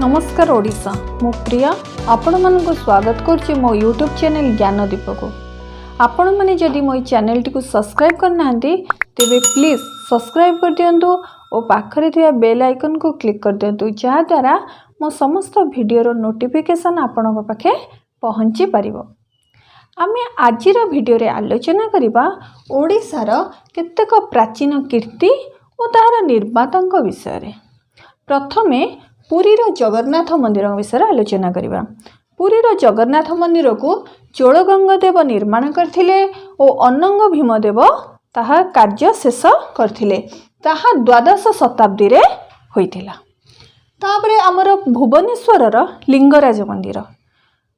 ନମସ୍କାର ଓଡ଼ିଶା, ମୁଁ ପ୍ରିୟା ଆପଣମାନଙ୍କୁ ସ୍ୱାଗତ କରୁଛି ମୋ ୟୁଟ୍ୟୁବ୍ ଚ୍ୟାନେଲ୍ ଜ୍ଞାନଦୀପକୁ। ଆପଣମାନେ ଯଦି ମୋ ଏଇ ଚ୍ୟାନେଲଟିକୁ ସବସ୍କ୍ରାଇବ୍ କରିନାହାନ୍ତି, ତେବେ ପ୍ଲିଜ୍ ସବସ୍କ୍ରାଇବ୍ କରିଦିଅନ୍ତୁ ଓ ପାଖରେ ଥିବା ବେଲ୍ ଆଇକନ୍କୁ କ୍ଲିକ୍ କରିଦିଅନ୍ତୁ, ଯାହାଦ୍ୱାରା ମୋ ସମସ୍ତ ଭିଡ଼ିଓର ନୋଟିଫିକେସନ୍ ଆପଣଙ୍କ ପାଖେ ପହଞ୍ଚି ପାରିବ। ଆମେ ଆଜିର ଭିଡ଼ିଓରେ ଆଲୋଚନା କରିବା ଓଡ଼ିଶାର କେତେକ ପ୍ରାଚୀନ କୀର୍ତ୍ତି ଓ ତାହାର ନିର୍ମାତାଙ୍କ ବିଷୟରେ। ପ୍ରଥମେ ପୁରୀର ଜଗନ୍ନାଥ ମନ୍ଦିର ବିଷୟରେ ଆଲୋଚନା କରିବା। ପୁରୀର ଜଗନ୍ନାଥ ମନ୍ଦିରକୁ ଚୋଡ଼ଗଙ୍ଗ ଦେବ ନିର୍ମାଣ କରିଥିଲେ ଓ ଅନଙ୍ଗ ଭୀମଦେବ ତାହା କାର୍ଯ୍ୟ ଶେଷ କରିଥିଲେ। ତାହା ଦ୍ୱାଦଶ ଶତାବ୍ଦୀରେ ହୋଇଥିଲା। ତାପରେ ଆମର ଭୁବନେଶ୍ୱରର ଲିଙ୍ଗରାଜ ମନ୍ଦିର।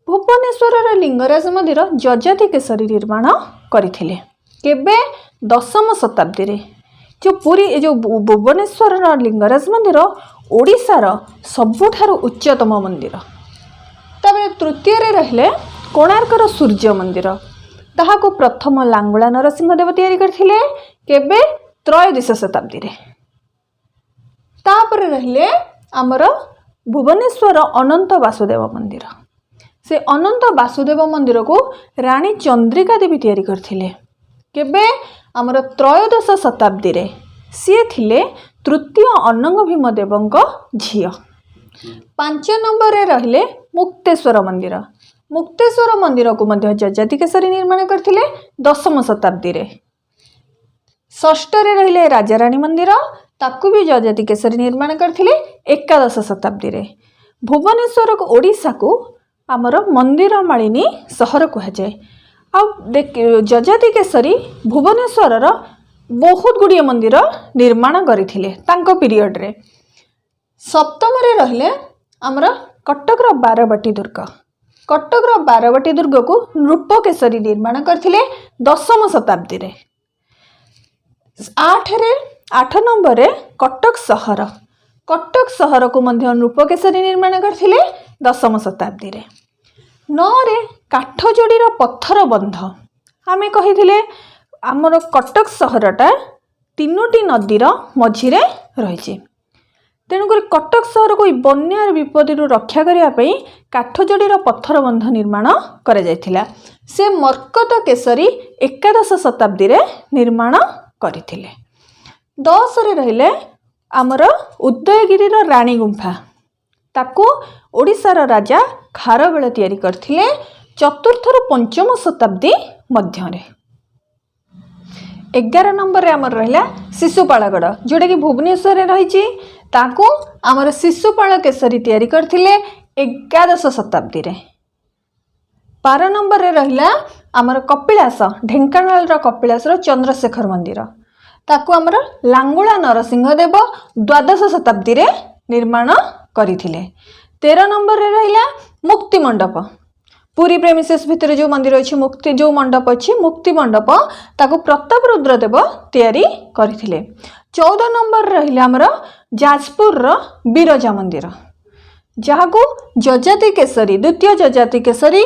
ଭୁବନେଶ୍ୱରର ଲିଙ୍ଗରାଜ ମନ୍ଦିର ଯଯାତି କେଶରୀ ନିର୍ମାଣ କରିଥିଲେ। କେବେ? ଦଶମ ଶତାବ୍ଦୀରେ। ଯେଉଁ ପୁରୀ, ଏ ଯେଉଁ ଭୁବନେଶ୍ୱରର ଲିଙ୍ଗରାଜ ମନ୍ଦିର ଓଡ଼ିଶାର ସବୁଠାରୁ ଉଚ୍ଚତମ ମନ୍ଦିର। ତାପରେ ତୃତୀୟରେ ରହିଲେ କୋଣାର୍କର ସୂର୍ଯ୍ୟ ମନ୍ଦିର। ତାହାକୁ ପ୍ରଥମ ଲାଙ୍ଗୁଳା ନରସିଂହ ଦେବ ତିଆରି କରିଥିଲେ। କେବେ? ତ୍ରୟୋଦଶ ଶତାବ୍ଦୀରେ। ତାପରେ ରହିଲେ ଆମର ଭୁବନେଶ୍ୱର ଅନନ୍ତ ବାସୁଦେବ ମନ୍ଦିର। ସେ ଅନନ୍ତ ବାସୁଦେବ ମନ୍ଦିରକୁ ରାଣୀ ଚନ୍ଦ୍ରିକା ଦେବୀ ତିଆରି କରିଥିଲେ। କେବେ? ଆମର ତ୍ରୟୋଦଶ ଶତାବ୍ଦୀରେ। ସିଏ ଥିଲେ ତୃତୀୟ ଅନଙ୍ଗ ଭୀମଦେବଙ୍କ ଝିଅ। 5 ନମ୍ବରରେ ରହିଲେ ମୁକ୍ତେଶ୍ୱର ମନ୍ଦିର। ମୁକ୍ତେଶ୍ୱର ମନ୍ଦିରକୁ ମଧ୍ୟ ଯଯାତି କେଶରୀ ନିର୍ମାଣ କରିଥିଲେ ଦଶମ ଶତାବ୍ଦୀରେ। ଷଷ୍ଠରେ ରହିଲେ ରାଜାରାଣୀ ମନ୍ଦିର। ତାକୁ ବି ଯଯାତି କେଶରୀ ନିର୍ମାଣ କରିଥିଲେ ଏକାଦଶ ଶତାବ୍ଦୀରେ। ଭୁବନେଶ୍ୱରକୁ, ଓଡ଼ିଶାକୁ ଆମର ମନ୍ଦିର ମାଳିନୀ ସହର କୁହାଯାଏ। ଆଉ ଯଯାତି କେଶରୀ ଭୁବନେଶ୍ୱରର ବହୁତ ଗୁଡ଼ିଏ ମନ୍ଦିର ନିର୍ମାଣ କରିଥିଲେ ତାଙ୍କ ପିରିୟଡ଼ରେ। ସପ୍ତମରେ ରହିଲେ ଆମର କଟକର ବାରବାଟୀ ଦୁର୍ଗ। କଟକର ବାରବାଟୀ ଦୁର୍ଗକୁ ନୃପକେଶରୀ ନିର୍ମାଣ କରିଥିଲେ ଦଶମ ଶତାବ୍ଦୀରେ। 8 ନମ୍ବରରେ କଟକ ସହର। କଟକ ସହରକୁ ମଧ୍ୟ ନୃପକେଶରୀ ନିର୍ମାଣ କରିଥିଲେ ଦଶମ ଶତାବ୍ଦୀରେ। 9ରେ କାଠଯୋଡ଼ିର ପଥର ବନ୍ଧ। ଆମେ କହିଥିଲେ, ଆମର କଟକ ସହରଟା ତିନୋଟି ନଦୀର ମଝିରେ ରହିଛି। ତେଣୁକରି କଟକ ସହରକୁ ଏଇ ବନ୍ୟାର ବିପଦରୁ ରକ୍ଷା କରିବା ପାଇଁ କାଠଯୋଡ଼ିର ପଥର ବନ୍ଧ ନିର୍ମାଣ କରାଯାଇଥିଲା। ସେ ମର୍କତ କେଶରୀ ଏକାଦଶ ଶତାବ୍ଦୀରେ ନିର୍ମାଣ କରିଥିଲେ। 10ରେ ରହିଲେ ଆମର ଉଦୟଗିରିର ରାଣୀ ଗୁମ୍ଫା। ତାକୁ ଓଡ଼ିଶାର ରାଜା ଖାରବେଳ ତିଆରି କରିଥିଲେ ଚତୁର୍ଥରୁ ପଞ୍ଚମ ଶତାବ୍ଦୀ ମଧ୍ୟରେ। 11 ନମ୍ବରରେ ଆମର ରହିଲା ଶିଶୁପାଳଗଡ଼, ଯେଉଁଟାକି ଭୁବନେଶ୍ୱରରେ ରହିଛି। ତାକୁ ଆମର ଶିଶୁପାଳ କେଶରୀ ତିଆରି କରିଥିଲେ ଏକାଦଶ ଶତାବ୍ଦୀରେ। 12 ନମ୍ବରରେ ରହିଲା ଆମର କପିଳାସ, ଢେଙ୍କାନାଳର କପିଳାସର ଚନ୍ଦ୍ରଶେଖର ମନ୍ଦିର। ତାକୁ ଆମର ଲାଙ୍ଗୁଳା ନରସିଂହ ଦେବ ଦ୍ୱାଦଶ ଶତାବ୍ଦୀରେ ନିର୍ମାଣ କରିଥିଲେ। 13 ନମ୍ବରରେ ରହିଲା ମୁକ୍ତି ମଣ୍ଡପ। ପୁରୀ ପ୍ରେମିସେସ୍ ଭିତରେ ଯେଉଁ ମନ୍ଦିର ଅଛି, ମୁକ୍ତି ଯେଉଁ ମଣ୍ଡପ ଅଛି, ମୁକ୍ତି ମଣ୍ଡପ, ତାକୁ ପ୍ରତାପ ରୁଦ୍ରଦେବ ତିଆରି କରିଥିଲେ। 14 ନମ୍ବର ରହିଲା ଆମର ଯାଜପୁରର ବିରଜା ମନ୍ଦିର, ଯାହାକୁ ଯଯାତି କେଶରୀ, ଦ୍ୱିତୀୟ ଯଯାତି କେଶରୀ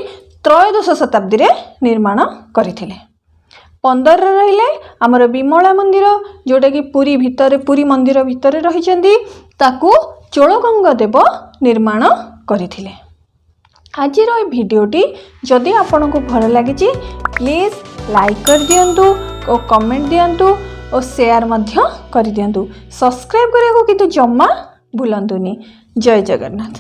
ତ୍ରୟୋଦଶ ଶତାବ୍ଦୀରେ ନିର୍ମାଣ କରିଥିଲେ। 15ରେ ରହିଲେ ଆମର ବିମଳା ମନ୍ଦିର, ଯେଉଁଟାକି ପୁରୀ ଭିତରେ, ପୁରୀ ମନ୍ଦିର ଭିତରେ ରହିଛନ୍ତି। ତାକୁ ଚୋଡ଼ଗଙ୍ଗ ଦେବ ନିର୍ମାଣ କରିଥିଲେ। ଆଜିର ଏ ଭିଡ଼ିଓଟି ଯଦି ଆପଣଙ୍କୁ ଭଲ ଲାଗିଛି, ପ୍ଲିଜ୍ ଲାଇକ୍ କରିଦିଅନ୍ତୁ ଓ କମେଣ୍ଟ ଦିଅନ୍ତୁ ଓ ସେୟାର ମଧ୍ୟ କରିଦିଅନ୍ତୁ। ସବସ୍କ୍ରାଇବ୍ କରିବାକୁ କିନ୍ତୁ ଜମା ଭୁଲନ୍ତୁନି। ଜୟ ଜଗନ୍ନାଥ।